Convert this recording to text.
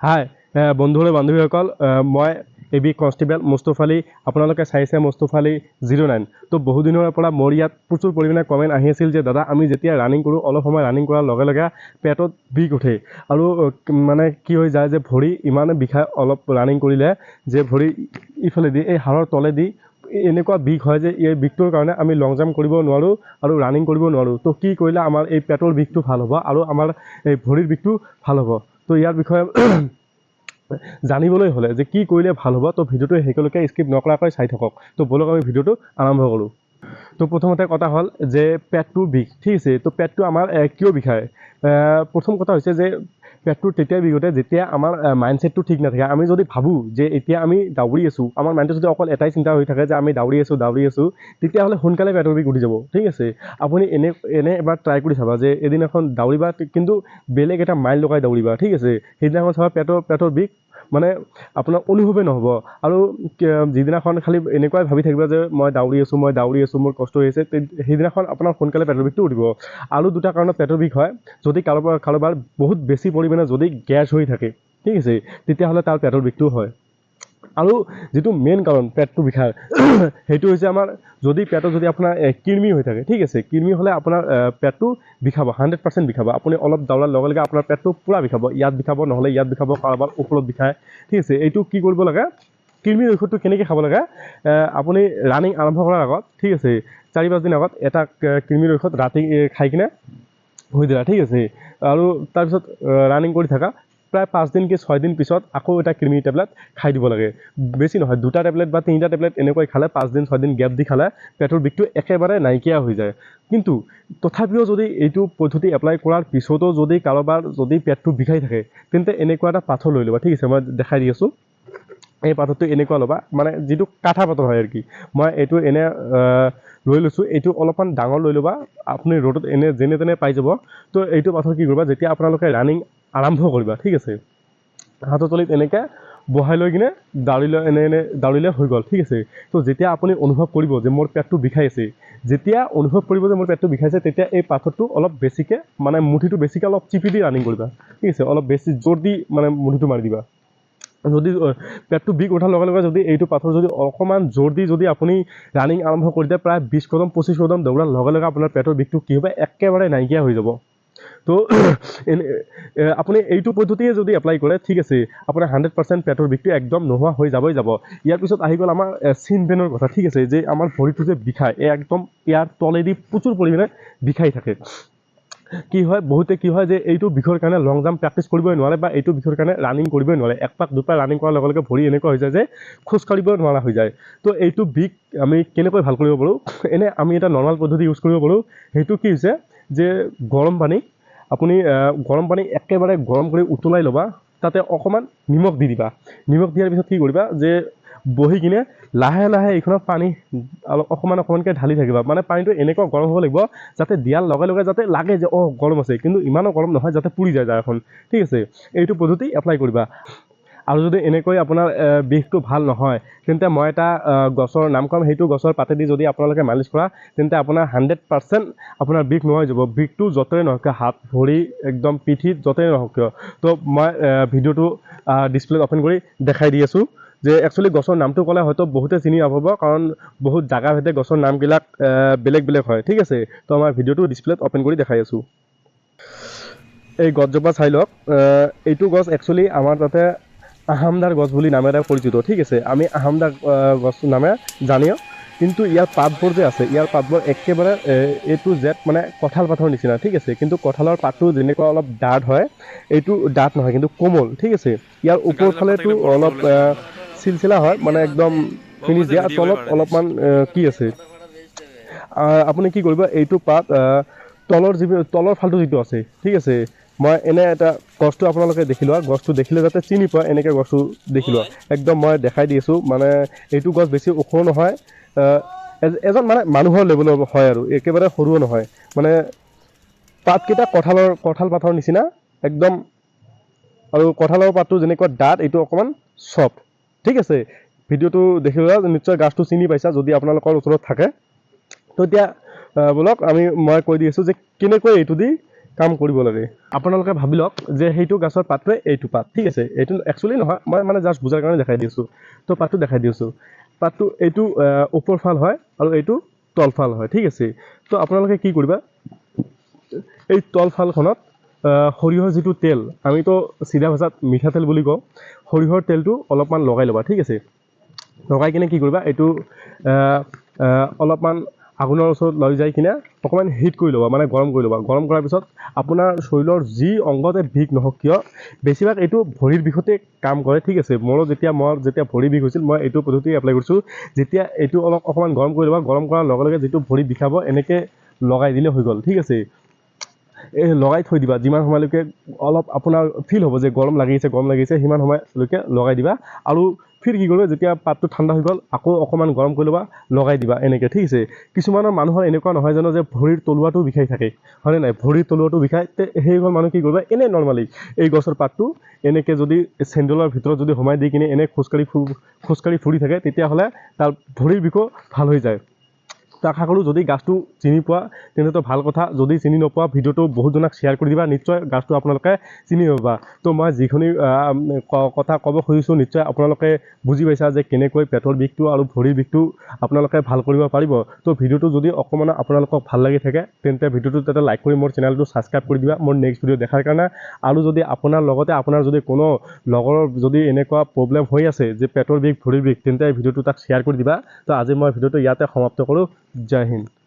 হাই বন্ধু আৰু বান্ধৱীসকল, মই এ বি কনষ্টেবল মুস্তফ আলী। আপোনালোকে চাইছে মুস্তফ আলী 09। তো বহুদিনৰ পৰা মোৰ ইয়াত প্ৰচুৰ পৰিমাণে কমেণ্ট আহি আছিল যে দাদা, আমি যেতিয়া ৰানিং কৰোঁ, অলপ সময় ৰানিং কৰাৰ লগে লগে পেটত বিষ উঠে আৰু মানে কি হৈ যায় যে ভৰি ইমানে বিষায় অলপ ৰানিং কৰিলে যে ভৰি ইফালেদি এই হাড়ৰ তলেদি এনেকুৱা বিষ হয় যে এই বিষটোৰ কাৰণে আমি লং জাম্প কৰিব নোৱাৰোঁ আৰু ৰানিং কৰিব নোৱাৰোঁ। তো কি কৰিলে আমাৰ এই পেটৰ বিষটো ভাল হ'ব আৰু আমাৰ এই ভৰিৰ বিষটো ভাল হ'ব? তো ইয়াৰ বিষয়ে জানিবলৈ হ'লে যে কি কৰিলে ভাল হ'ব, তো ভিডিঅ'টো শেষলৈকে স্কিপ নকৰাকৈ চাই থাকক। তো ব'লক, আমি ভিডিঅ'টো আৰম্ভ কৰোঁ। তো প্ৰথমতে কথা হ'ল যে পেটটোৰ বিষ, ঠিক আছে? তো পেটটো আমাৰ কিয় বিষায়? প্ৰথম কথা হৈছে যে পেটটো তেতিয়াই বিষ উঠে যেতিয়া আমাৰ মাইণ্ডছেটটো ঠিক নাথাকে। আমি যদি ভাবোঁ যে এতিয়া আমি দাউৰি আছোঁ, আমাৰ মাইণ্ডটো যদি অকল এটাই চিন্তা হৈ থাকে যে আমি দাউৰি আছোঁ, দাউৰি আছোঁ, তেতিয়াহ'লে সোনকালে পেটৰ বিষ উঠি যাব, ঠিক আছে? আপুনি এনে এনে এবাৰ ট্ৰাই কৰি চাবা যে এদিনাখন দাউৰিবা, কিন্তু বেলেগ এটা মাইণ্ড লগাই দাউৰিবা, ঠিক আছে? সেইদিনাখন চাবা পেটৰ বিষ মানে আপোনাৰ অনুভৱেই নহ'ব। আৰু যিদিনাখন খালি এনেকুৱাই ভাবি থাকিবা যে মই দাউৰি আছোঁ, মই দাউৰি আছোঁ, মোৰ কষ্ট হৈ আছে, সেইদিনাখন আপোনাৰ সোনকালে পেটৰ বিষটো উঠিব। আৰু দুটা কাৰণত পেটৰ বিষ হয়। যদি কাৰোবাৰ কাৰোবাৰ বহুত বেছি পৰিমাণে যদি গেছ হৈ থাকে, ঠিক আছে, তেতিয়াহ'লে তাৰ পেটৰ বিষটোও হয়। আৰু যিটো মেইন কাৰণ পেটটো বিষাৰ, সেইটো হৈছে আমাৰ যদি পেটত যদি আপোনাৰ কৃমি হৈ থাকে, ঠিক আছে? কৃমি হ'লে আপোনাৰ পেটটো বিষাব, 100% বিষাব। আপুনি অলপ দৌৰাৰ লগে লগে আপোনাৰ পেটটো পূৰা বিষাব। ইয়াত বিষাব, নহ'লে ইয়াত বিষাব, কাৰোবাৰ ওপৰত বিষায়, ঠিক আছে? এইটো কি কৰিব লাগে? কৃমিৰ ঔষধটো কেনেকৈ খাব লাগে? আপুনি ৰানিং আৰম্ভ কৰাৰ আগত, ঠিক আছে, 4-5 দিন আগত এটা কৃমিৰ ঔষধ ৰাতি খাই কিনে শুই দিলা, ঠিক আছে? আৰু তাৰপিছত ৰানিং কৰি থাকা। প্ৰায় 5 দিন কি 6 দিন পিছত আকৌ এটা কৃমি টেবলেট খাই দিব লাগে। বেছি নহয়, দুটা টেবলেট বা তিনিটা টেবলেট এনেকৈ খালে, 5 দিন 6 দিন গেপ দি খালে পেটৰ বিষটো একেবাৰে নাইকিয়া হৈ যায়। কিন্তু তথাপিও যদি এইটো পদ্ধতি এপ্লাই কৰাৰ পিছতো যদি কাৰোবাৰ যদি পেটটো বিষাই থাকে, তেন্তে এনেকুৱা এটা পাথৰ লৈ ল'বা, ঠিক আছে? মই দেখাই দি আছোঁ। এই পাথৰটো এনেকুৱা ল'বা, মানে যিটো কাঠা পাথৰ হয় আৰু কি। মই এইটো এনে লৈ লৈছোঁ। এইটো অলপমান ডাঙৰ লৈ ল'বা। আপুনি ৰ'দত এনে যেনে তেনে পাই যাব। তো এইটো পাথৰ কি কৰিবা? যেতিয়া আপোনালোকে ৰানিং আৰম্ভ কৰিবা, ঠিক আছে, হাতৰ তলিত এনেকৈ বহাই লৈ কিনে দাউৰিলে, এনে এনে দাউৰিলে হৈ গ'ল, ঠিক আছে? তো যেতিয়া আপুনি অনুভৱ কৰিব যে মোৰ পেটটো বিষাই আছে, যেতিয়া অনুভৱ কৰিব যে মোৰ পেটটো বিষাইছে, তেতিয়া এই পাথৰটো অলপ বেছিকৈ, মানে মুঠিটো বেছিকৈ অলপ চিপি দি ৰানিং কৰিবা, ঠিক আছে? অলপ বেছি জোৰ দি মানে মুঠিটো মাৰি দিবা। যদি পেটটো বিষ উঠাৰ লগে লগে যদি এইটো পাথৰ যদি অকণমান জোৰ দি যদি আপুনি ৰানিং আৰম্ভ কৰি দিয়ে, প্ৰায় 20 কদম, 25 কদম দৌৰাৰ লগে লগে আপোনাৰ পেটৰ বিষটো কি হ'ব? একেবাৰে নাইকিয়া হৈ যাব। তো এনে আপুনি এইটো পদ্ধতিয়ে যদি এপ্লাই কৰে, ঠিক আছে, আপোনাৰ 100% পেটৰ বিষটো একদম নোহোৱা হৈ যাবই যাব। ইয়াৰ পিছত আহি গ'ল আমাৰ চিন পেনৰ কথা, ঠিক আছে? যে আমাৰ ভৰিটো যে বিষায়, এই একদম ইয়াৰ তলেদি প্ৰচুৰ পৰিমাণে বিষাই থাকে। কি হয়, বহুতে কি হয় যে এইটো বিষৰ কাৰণে লং জাম্প প্ৰেক্টিচ কৰিবই নোৱাৰে বা এইটো বিষৰ কাৰণে ৰানিং কৰিবই নোৱাৰে। এক পাক দুপাক ৰানিং কৰাৰ লগে লগে ভৰি এনেকুৱা হৈ যায় যে খোজ কাঢ়িব নোৱাৰা হৈ যায়। তো এইটো বিষ আমি কেনেকৈ ভাল কৰিব পাৰোঁ? এনে আমি এটা নৰ্মেল পদ্ধতি ইউজ কৰিব পাৰোঁ। সেইটো কি হৈছে যে গৰম পানী, আপুনি গৰম পানী একেবাৰে গৰম কৰি উতলাই ল'বা। তাতে অকণমান নিমখ দি দিবা। নিমখ দিয়াৰ পিছত কি কৰিবা যে বহি কিনে লাহে লাহে এইখনত পানী অলপ অকণমান অকণমানকৈ ঢালি থাকিবা। মানে পানীটো এনেকুৱা গৰম হ'ব লাগিব যাতে দিয়াৰ লগে লগে যাতে লাগে যে অঁ, গৰম আছে, কিন্তু ইমানো গৰম নহয় যাতে পুৰি যায় জাগাখন, ঠিক আছে? এইটো পদ্ধতি এপ্লাই কৰিবা। আৰু যদি এনেকৈ আপোনাৰ বিষটো ভাল নহয়, তেন্তে মই এটা গছৰ নাম ক'ম। সেইটো গছৰ পাতেদি যদি আপোনালোকে মালিচ কৰা, তেন্তে আপোনাৰ 100% আপোনাৰ বিষ নোহোৱা হৈ যাব। বিষটো য'তেই নহওক কিয়, হাত, ভৰি, একদম পিঠিত য'তেই নহওক কিয়। তো মই ভিডিঅ'টো ডিছপ্লেত অ'পেন কৰি দেখাই দি আছোঁ যে একচুৱেলি গছৰ নামটো ক'লে হয়তো বহুতে চিনি নাপাব, কাৰণ বহুত জাগা ভেদে গছৰ নামবিলাক বেলেগ বেলেগ হয়, ঠিক আছে? তো আমাৰ ভিডিঅ'টো ডিছপ্লেত অ'পেন কৰি দেখাই আছোঁ। এই গছজোপা চাই লওক। এইটো গছ একচুৱেলি আমাৰ তাতে আহামদাৰ গছ বুলি নামেৰে পৰিচিত, ঠিক আছে? আমি আহামদাৰ গছ নামে জানিও। কিন্তু ইয়াৰ পাতবোৰ যে আছে, ইয়াৰ পাতবোৰ একেবাৰে এ টু জেড মানে কঁঠাল পাতৰ নিচিনা, ঠিক আছে? কিন্তু কঁঠালৰ পাতটো যেনেকুৱা অলপ ডাঠ হয়, এইটো ডাঠ নহয়, কিন্তু কোমল, ঠিক আছে? ইয়াৰ ওপৰ ফালেতো অলপ চিলচিলা হয়, মানে একদম ফিনিছ দিয়া। তলত অলপমান কি আছে। আপুনি কি কৰিব, এইটো পাত তলৰ যি তলৰ ফালটো যিটো আছে, ঠিক আছে, মই এনে এটা গছটো আপোনালোকে দেখি লোৱা। গছটো দেখিলে যাতে চিনি পোৱা, এনেকৈ গছটো দেখি লোৱা। একদম মই দেখাই দি আছোঁ। মানে এইটো গছ বেছি ওখ নহয়, এজন মানে মানুহৰ লেভেলৰ হয় আৰু একেবাৰে সৰুও নহয়। মানে পাতকেইটা কঁঠাল পাতৰ নিচিনা একদম আৰু কঁঠালৰ পাতটো যেনেকুৱা ডাঠ, এইটো অকণমান চফ্ট, ঠিক আছে? ভিডিঅ'টো দেখি লোৱা। নিশ্চয় গাছটো চিনি পাইছা যদি আপোনালোকৰ ওচৰত থাকে। তো এতিয়া ব'লক, মই কৈ দি আছোঁ যে কেনেকৈ এইটো দি কাম কৰিব লাগে। আপোনালোকে ভাবি লওক যে সেইটো গাছৰ পাতটোৱে এইটো পাত, ঠিক আছে? এইটো একচুৱেলি নহয়, মই মানে জাষ্ট বুজাৰ কাৰণে দেখাই দিছোঁ। তো পাতটো দেখাই দিছোঁ। পাতটো এইটো ওপৰ ফাল হয় আৰু এইটো তলফাল হয়, ঠিক আছে? তো আপোনালোকে কি কৰিবা, এই তলফালখনত সৰিয়হৰ যিটো তেল, আমিতো চিধা ভাষাত মিঠাতেল বুলি কওঁ, সৰিয়হৰ তেলটো অলপমান লগাই ল'বা, ঠিক আছে? লগাই কিনে কি কৰিবা, এইটো অলপমান আগুনৰ ওচৰত লৈ যাই কিনে অকণমান হিট কৰি ল'বা, মানে গৰম কৰি ল'বা। গৰম কৰাৰ পিছত আপোনাৰ শৰীৰৰ যি অংগতে বিষ নহওক কিয়, বেছিভাগ এইটো ভৰিৰ বিষতে কাম কৰে, ঠিক আছে? মোৰো যেতিয়া মই যেতিয়া ভৰি বিষ হৈছিল, মই এইটো পদ্ধতি এপ্লাই কৰিছোঁ। যেতিয়া এইটো অলপ অকণমান গৰম কৰি ল'বা, গৰম কৰাৰ লগে লগে যিটো ভৰি বিষাব, এনেকৈ লগাই দিলে হৈ গ'ল, ঠিক আছে? এই লগাই থৈ দিবা, যিমান সময়লৈকে অলপ আপোনাৰ ফিল হ'ব যে গৰম লাগিছে, গৰম লাগিছে, সিমান সময়লৈকে লগাই দিবা। আৰু ফিৰ কি কৰিবা, যেতিয়া পাতটো ঠাণ্ডা হৈ গ'ল, আকৌ অকণমান গৰম কৰি ল'বা, লগাই দিবা এনেকৈ, ঠিক আছে? কিছুমানৰ মানুহৰ এনেকুৱা নহয় জানো যে ভৰিৰ তলুৱাটো বিষাই থাকে, হয়নে নাই? ভৰিৰ তলুৱাটো বিষায়, তে সেইসকল মানুহ কি কৰিবা, এনেই নৰ্মেলি এই গছৰ পাতটো এনেকৈ যদি চেণ্ডেলৰ ভিতৰত যদি সোমাই দি কিনে এনেই খোজকাঢ়ি ফুৰি থাকে, তেতিয়াহ'লে তাৰ ভৰিৰ বিষো ভাল হৈ যায়। তো আশা কৰোঁ যদি গাছটো চিনি পোৱা তেন্তেতো ভাল কথা, যদি চিনি নোপোৱা ভিডিঅ'টো বহুতজনক শ্বেয়াৰ কৰি দিবা, নিশ্চয় গাছটো আপোনালোকে চিনি পাবা। তো মই যিখিনি কথা ক'ব খুজিছোঁ, নিশ্চয় আপোনালোকে বুজি পাইছা যে কেনেকৈ পেটৰ বিষটো আৰু ভৰিৰ বিষটো আপোনালোকে ভাল কৰিব পাৰিব। তো ভিডিঅ'টো যদি অকণমান আপোনালোকক ভাল লাগি থাকে, তেন্তে ভিডিঅ'টোত এটা লাইক কৰি মোৰ চেনেলটো ছাবস্ক্ৰাইব কৰি দিবা মোৰ নেক্সট ভিডিঅ' দেখাৰ কাৰণে। আৰু যদি আপোনাৰ লগতে আপোনাৰ যদি কোনো লগৰৰ যদি এনেকুৱা প্ৰব্লেম হৈ আছে যে পেটৰ বিষ, ভৰিৰ বিষ, তেন্তে এই ভিডিঅ'টো তাক শ্বেয়াৰ কৰি দিবা। তো আজি মই ভিডিঅ'টো ইয়াতে সমাপ্ত কৰোঁ। জয় হিন্দ।